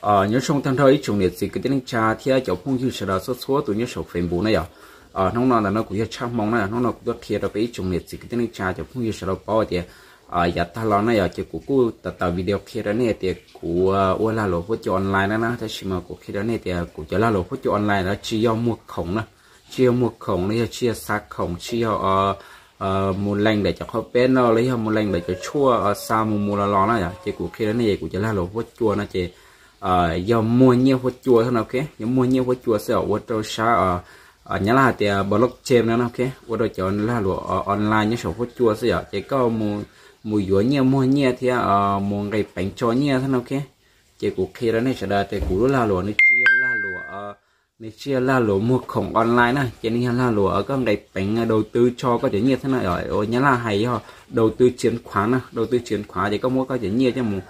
Nyob zoo tag nrho ib tsoom niam txiv kwv tij neej tsa thiab cov phooj ywg sawv daws txhua txhua tus nyob saum Facebook na yom. Hnub no ntawm no kuv yog Tshaj Hmoo na, hnub no kuv tuaj qhia rau peb ib tsoom niam txiv kwv tij neej tsa cov phooj ywg sawv daws paub tias yav tag los na yom, ces kuv kuj tau tau video qhia rau nej tias kuv ua lag luam huab cua online na na, tab sis mas kuv qhia rau nej tias kuv cov lag luam huab cua online no tsis yog muag khoom na, tsis yog muag khoom los yog tsis yog xa khoom, tsis yog mus lees ntawm cov qhov peb no los yog mus lees ntawm cov tshuaj xa mus mus los los na yom. Ces kuv qhia rau nej, kuv cov lag luam huab cua no ces yog muag nyiaj huab cua xwb no, ok, yog muag nyiaj huab cua xwb os, ua rau sab Nyab Laj hais tias blockchain no no, ok, ua rau cov lag luam online nyob saum huab cua xwb yom. Ces koj mus yuav nyiaj muag nyiaj thiab mus nqis peev tso nyiaj xwb no, ok. Ces kuv qhia rau nej sawv daws tias kuv lub lag luam nws tsis yog lag luam nws tsis yog lag luam muag khoom online na, ces nws yog lag luam koj nqis peev đầu tư tso koj cov nyiaj xwb no, ua Nyab Laj hais yog đầu tư chứng khoán na, đầu tư chứng khoán ces koj muab koj cov nyiaj coj mus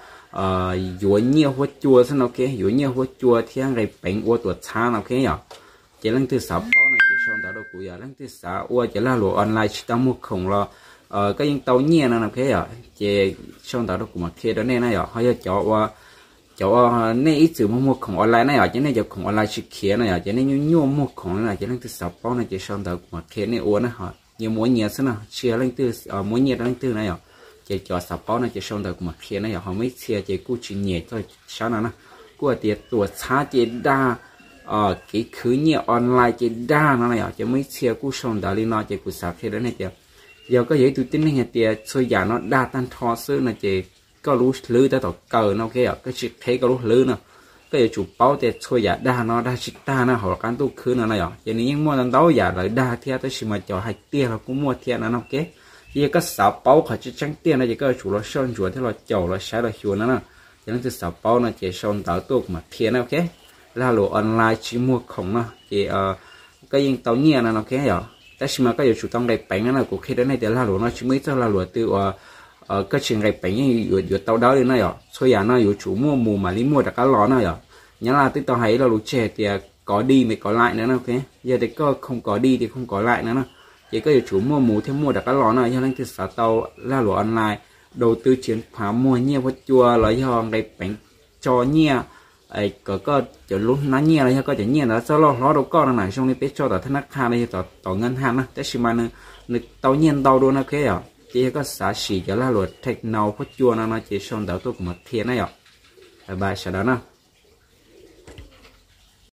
yuav nyiaj huab cua xwb no, ok, yuav nyiaj huab cua thiab nqis peev ua tuam txhab no, ok yom. Ces leej twg xav paub no ces sau ntawv rau kuv yom, leej twg xav ua cov lag luam online tsis tau muag khoom los koj yeej tau nyiaj no no, ok yom. Ces sau ntawv rau kuv mam qhia rau nej na yom. Ho yog cov ua, cov ua nej ib txwm muag muag khoom online na yom, ces nej cov khoom online tsis khiav no yom, ces nej nyuaj nyuaj muag khoom no, ces leej twg xav paub no ces sau ntawv kuv mam qhia nej ua na, ho nyias muab nyias xwb no, tsis yog leej twg muab nyiaj rau leej twg na yom. Ces cov xav paub no ces sau ntawv kuv mam qhia na yom. Ho muaj ib txhia ces kuj tsis nyem txog sab no na, kuj hais tias tuam txhab ces dag, kev khwv nyiaj online ces dag no na yom. Ces muaj ib txhia kuj sau ntawv li no ces kuv xav qhia rau nej tias yog koj yog ib tug tib neeg hais tias txhua yam no dag tag nrho xwb no ces koj lub hlwb tab tom kaw no, ok yom, koj tsis qheb koj lub hlwb no. Koj yuav tsum paub tias txhua yam dag no dag tsis tag na, hauv qab ntuj khwb no na yom, ces nws yeej muaj ntau yam lawv dag thiab, tab sis mas cov hais tiag los kuj muaj thiab no no, ok. Ces yog koj xav paub qhov tseeb tseeb tiag no ces koj yuav tsum los soj ntsuam thiab los caum los saib los xyuas no na. Ces leej twg xav paub no ces sau ntawv tuaj kuv mam qhia na, ok. Lag luam online tsis muag khoom no ces koj yeej tau nyiaj no no, ok yom. Tab sis mas koj yuav tsum tau nqis peev no na, kuv qhia rau nej tias lag luam no tsis muaj ib txoj lag luam twg uas koj tsis nqis peev yeej yuav tau dawb li na yom. Txhua yam no yuav tsum muaj mus mam li muaj rov qab los na yom. Nyab Laj twb tau hais ib lo lus tseg hais tias có đi mới có lại no na, ok. Yog tias koj không có đi thì không có lại no na, ces koj yuav tsum muaj mus thiab muaj rov qab los no. Yog leej twg xav tau lag luam online đầu tư chứng khoán, muag nyiaj huab cua los yog nqis peev tso nyiaj, kom koj cov lub hnab nyiaj los yog koj cov nyiaj ntawd txoj loj hlob rau koj no na, zoo li peb tso tom thab nab qha los yog tom ngân hàng na, tab sis mas nws tau nyiaj ntau dua no, ok yom. Ces yog koj xav sim cov lag luam techno huab cua no no ces sau ntawv tuaj kuv mam qhia na yom. Bye bye sawv daws na.